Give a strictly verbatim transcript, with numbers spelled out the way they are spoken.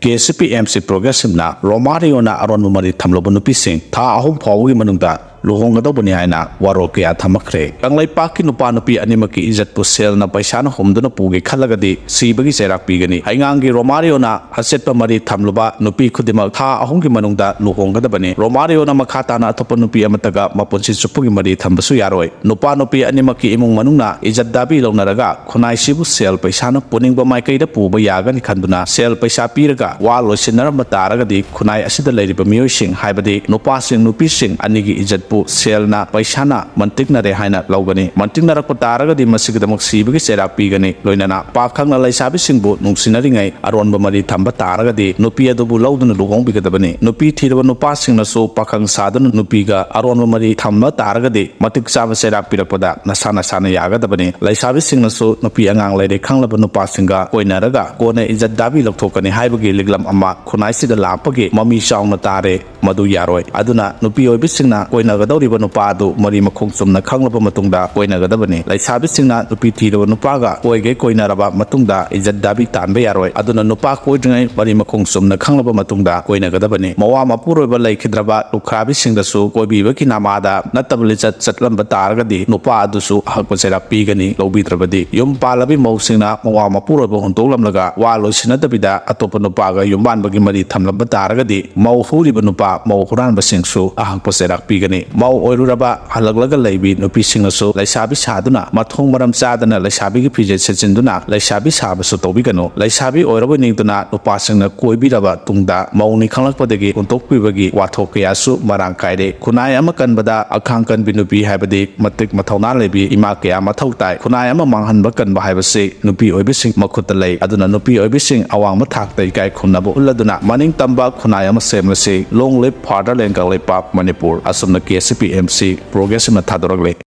K C P M C ꯄ꯭ꯔꯣꯒ꯭ꯔꯦꯁꯤꯞꯅ ꯔꯣꯃꯥꯔꯤꯑꯣꯅ ꯑꯔꯣꯟꯕ ꯃꯔꯤ ꯊꯝꯂꯕ ꯅꯨꯄꯤꯁꯤꯡ ꯊꯥ ꯑꯍꯨꯝ ꯐꯥꯎꯕꯒꯤ ꯃꯅꯨꯡꯗ ꯂꯨꯍꯣꯡꯒꯗꯧꯕꯅꯤ ꯍꯥꯏꯅ ꯋꯥꯔꯣꯜ ꯀꯌꯥ ꯊꯝꯃꯛꯈ꯭ꯔꯦ꯫ ꯀꯪꯂꯩꯄꯥꯛꯀꯤ ꯅꯨꯄꯥ ꯅꯨꯄꯤ ꯑꯅꯤꯃꯛꯀꯤ ꯏꯖꯠꯄꯨ ꯁꯦꯜꯅ ꯄꯩꯁꯥꯅ ꯍꯨꯝꯗꯨꯅ ꯄꯨꯒꯦ ꯈꯜꯂꯒꯗꯤ ꯁꯤꯕꯒꯤ ꯆꯩꯔꯥꯛ ꯄꯤꯒꯅꯤ꯫ ꯍꯩꯉꯥꯡꯒꯤ ꯔꯣꯃꯥꯔꯤꯑꯣꯅ ꯑꯆꯦꯠꯄ ꯃꯔꯤ ꯊꯝꯂꯨꯕ ꯅꯨꯄꯤ ꯈꯨꯗꯤꯡꯃꯛ ꯊꯥ ꯑꯍꯨꯝꯒꯤ ꯃꯅꯨꯡꯗ ꯂꯨꯍꯣꯡꯒꯗꯕꯅꯤ꯫ ꯔꯣꯃꯥꯔꯤꯑꯣꯅ ꯃꯈꯥ ꯇꯥꯅ ꯑꯇꯣꯞꯄ ꯅꯨꯄꯤ ꯑꯃꯠꯇꯒ ꯃꯄꯨꯟꯁꯤ ꯆꯨꯞꯄꯒꯤ ꯃꯔꯤ ꯊꯝꯕꯁꯨ ꯌꯥꯔꯣꯏ꯫ ꯅꯨꯄꯥ ꯅꯨꯄꯤ ꯑꯅꯤꯃꯛꯀꯤ ꯏꯃꯨꯡ ꯃꯅꯨꯡꯅ ꯏꯖꯠ ꯗꯥꯕꯤ ꯂꯧꯅꯔꯒ ꯈꯨꯟꯅꯥꯏꯁꯤꯕꯨ ꯁꯦꯜ ꯄꯩꯁꯥꯅ ꯄꯨꯅꯤꯡꯕ ꯃꯥꯏꯀꯩꯗ ꯄꯨꯕ ꯌꯥꯒꯅꯤ ꯈꯟꯗꯨꯅ ꯁꯦꯜ ꯄꯩꯁꯥ ꯄꯤꯔꯒ ꯋꯥ ꯂꯣꯏꯁꯤꯟꯅꯔꯝꯕ ꯇꯥꯔꯒꯗꯤ ꯈꯨꯟꯅꯥꯏ ꯑꯁꯤꯗ ꯂꯩꯔꯤꯕ ꯃꯤꯑꯣꯏꯁꯤꯡ, ꯍꯥꯏꯕꯗꯤ ꯅꯨꯄꯥꯁꯤꯡ, ꯅꯨꯄꯤꯁꯤꯡ ꯑꯅꯤꯒꯤ ꯏꯖꯠꯄꯨ ꯁꯦꯜꯅ, ꯄꯩꯁꯥꯅ ꯃꯟꯇꯤꯛꯅꯔꯦ ꯍꯥꯏꯅ ꯂꯧꯒꯅꯤ꯫ ꯃꯟꯇꯤꯛꯅꯔꯛꯄ ꯇꯥꯔꯒꯗꯤ ꯃꯁꯤꯒꯤꯗꯃꯛ ꯁꯤꯕꯒꯤ ꯆꯩꯔꯥꯛ ꯄꯤꯒꯅꯤ꯫ ꯂꯣꯏꯅꯅ ꯄꯥꯈꯪꯅ ꯂꯩꯁꯥꯕꯤꯁꯤꯡꯕꯨ ꯅꯨꯡꯁꯤꯅꯔꯤꯉꯩ ꯑꯔꯣꯟꯕ ꯃꯔꯤ ꯊꯝꯕ ꯇꯥꯔꯒꯗꯤ ꯅꯨꯄꯤ ꯑꯗꯨꯕꯨ ꯂꯧꯗꯨꯅ ꯂꯨꯍꯣꯡꯕꯤꯒꯗꯕꯅꯤ꯫ ꯅꯨꯄꯤ ꯊꯤꯔꯕ ꯅꯨꯄꯥꯁꯤꯡꯅꯁꯨ ꯄꯥꯈꯪ ꯁꯥꯗꯨꯅ ꯅꯨꯄꯤꯒ ꯑꯔꯣꯟꯕ ꯃꯔꯤ ꯊꯝꯕ ꯇꯥꯔꯒꯗꯤ ꯃꯇꯤꯛ ꯆꯥꯕ ꯆꯩꯔꯥꯛ ꯄꯤꯔꯛꯄꯗ ꯅꯁꯥ ꯅꯁꯥꯅ ꯌꯥꯒꯗꯕꯅꯤ꯫ ꯂꯩꯁꯥꯕꯤꯁꯤꯡꯅꯁꯨ ꯅꯨꯄꯤ ꯑꯉꯥꯡ ꯂꯩꯔꯦ ꯈꯪꯂꯕ ꯅꯨꯄꯥꯁꯤꯡꯒ ꯀꯣꯏꯅꯔꯒ ꯀꯣꯟꯅ ꯏꯖꯠ ꯗꯥꯕꯤ ꯂꯧꯊꯣꯛꯀꯅꯤ ꯍꯥꯏꯕꯒꯤ ꯂꯤꯛꯂꯝ ꯑꯃ ꯈꯨꯟꯅꯥꯏꯁꯤꯗ ꯂꯥꯛꯄꯒꯤ ꯃꯃꯤ ꯆꯥꯎꯅ ꯇꯥꯔꯦ꯫ ꯃꯗꯨ ꯌꯥꯔꯣꯏ꯫ ꯑꯗꯨꯅ ꯅꯨꯄꯤ ꯑꯣꯏꯕꯤꯁꯤꯡꯅ ꯀꯣꯏꯅꯒꯗꯧꯔꯤꯕ ꯅꯨꯄꯥ ꯑꯗꯨ ꯃꯔꯤ ꯃꯈꯣꯡ ꯆꯨꯝꯅ ꯈꯪꯂꯕ ꯃꯇꯨꯡꯗ ꯀꯣꯏꯅꯒꯗꯕꯅꯤ꯫ ꯂꯩꯁꯥꯕꯤꯁꯤꯡꯅ ꯅꯨꯄꯤ ꯊꯤꯔꯕ ꯅꯨꯄꯥꯒ ꯀꯣꯏꯒꯦ ꯀꯣꯏꯅꯔꯕ ꯃꯇꯨꯡꯗ ꯏꯖꯠ ꯗꯥꯕꯤ ꯇꯥꯟꯕ ꯌꯥꯔꯣꯏ꯫ ꯑꯗꯨꯅ ꯅꯨꯄꯥ ꯀꯣꯏꯗ꯭ꯔꯤꯉꯩ ꯃꯔꯤ ꯃꯈꯣꯡ ꯆꯨꯝꯅ ꯈꯪꯂꯕ ꯃꯇꯨꯡꯗ ꯀꯣꯏꯅꯒꯗꯕꯅꯤ꯫ ꯃꯋꯥ ꯃꯄꯨꯔꯣꯏꯕ ꯂꯩꯈꯤꯗ꯭ꯔꯕ ꯂꯨꯈ꯭ꯔꯥꯕꯤꯁꯤꯡꯗꯁꯨ ꯀꯣꯏꯕꯤꯕꯒꯤ ꯅꯃꯥꯗ ꯅꯠꯇꯕ ꯂꯤꯆꯠ ꯆꯠꯂꯝꯕ ꯇꯥꯔꯒꯗꯤ ꯅꯨꯄꯥ ꯑꯗꯨꯁꯨ ꯑꯍꯛꯄ ꯆꯩꯔꯥꯛ ꯄꯤꯒꯅꯤ꯫ ꯂꯧꯕꯤꯗ꯭ꯔꯕꯗꯤ ꯌꯨꯝ ꯄꯥꯜꯂꯕꯤ ꯃꯧꯁꯤꯡꯅ ꯃꯋꯥ ꯃꯄꯨꯔꯣꯏꯕ ꯍꯨꯟꯗꯣꯛꯂꯝꯂꯒ ꯋꯥ ꯂꯣꯏꯁꯤꯟꯅꯗꯕꯤꯗ ꯑꯇꯣꯞꯄ ꯅꯨꯄꯥꯒ ꯌꯨꯝꯕꯥꯟꯕꯒꯤ ꯃꯔꯤ ꯊꯝꯂꯝꯕ ꯇꯥꯔꯒꯗꯤ ꯃꯧ ꯍꯨꯔꯤꯕ ꯅꯨꯄꯥ, ꯃꯧ ꯍꯨꯔꯥꯟꯕꯁꯤꯡꯁꯨ ꯑꯍꯛꯄ ꯆꯩꯔꯥꯛ ꯄꯤꯒꯅꯤ꯫ ꯃꯧ ꯑꯣꯏꯔꯨꯔꯕ ꯍꯜꯂꯛꯂꯒ ꯂꯩꯕꯤ ꯅꯨꯄꯤꯁꯤꯡꯅꯁꯨ ꯂꯩꯁꯥꯕꯤ ꯁꯥꯗꯨꯅ ꯃꯊꯣꯡ ꯃꯔꯝ ꯆꯥꯗꯅ ꯂꯩꯁꯥꯕꯤꯒꯤ ꯐꯤꯖꯦꯠ ꯁꯦꯠꯆꯤꯟꯗꯨꯅ ꯂꯩꯁꯥꯕꯤ ꯁꯥꯕꯁꯨ ꯇꯧꯕꯤꯒꯅꯨ꯫ ꯂꯩꯁꯥꯕꯤ ꯑꯣꯏꯔꯕ ꯅꯤꯡꯗꯨꯅ ꯅꯨꯄꯥꯁꯤꯡꯅ ꯀꯣꯏꯕꯤꯔꯕ ꯇꯨꯡꯗ ꯃꯧꯅꯤ ꯈꯪꯂꯛꯄꯗꯒꯤ ꯍꯨꯟꯗꯣꯛꯄꯤꯕꯒꯤ ꯋꯥꯊꯣꯛ ꯀꯌꯥꯁꯨ ꯃꯔꯥꯡ ꯀꯥꯏꯔꯦ꯫ ꯈꯨꯟꯅꯥꯏ ꯑꯃ ꯀꯟꯕꯗ ꯑꯈꯥꯡ ꯀꯟꯕꯤ ꯅꯨꯄꯤ ꯍꯥꯏꯕꯗꯤ ꯃꯇꯤꯛ ꯃꯊꯧꯅꯥ ꯂꯩꯕꯤ ꯏꯃꯥ ꯀꯌꯥ ꯃꯊꯧ ꯇꯥꯏ꯫ ꯈꯨꯟꯅꯥꯏ ꯑꯃ ꯃꯥꯡꯍꯟꯕ ꯀꯟꯕ ꯍꯥꯏꯕꯁꯤ ꯅꯨꯄꯤ ꯑꯣꯏꯕꯤꯁꯤꯡ ꯃꯈꯨꯠꯇ ꯂꯩ꯫ ꯑꯗꯨꯅ ꯅꯨꯄꯤ ꯑꯣꯏꯕꯤꯁꯤꯡ ꯑꯋꯥꯡꯕ ꯊꯥꯛꯇ ꯏꯀꯥꯏ ꯈꯨꯝꯅꯕ ꯎꯠꯂꯗꯨꯅ ꯃꯅꯤꯡ ꯇꯝꯕ ꯈꯨꯟꯅꯥꯏ ꯑꯃ ꯁꯦꯝꯂꯁꯤ꯫ Long live fatherland Kangleipak Manipur. ꯑꯁꯨꯝꯅ K C P M C ꯄ꯭ꯔꯣꯒ꯭ꯔꯦꯁꯤꯞꯅ ꯊꯥꯗꯣꯔꯛꯂꯤ꯫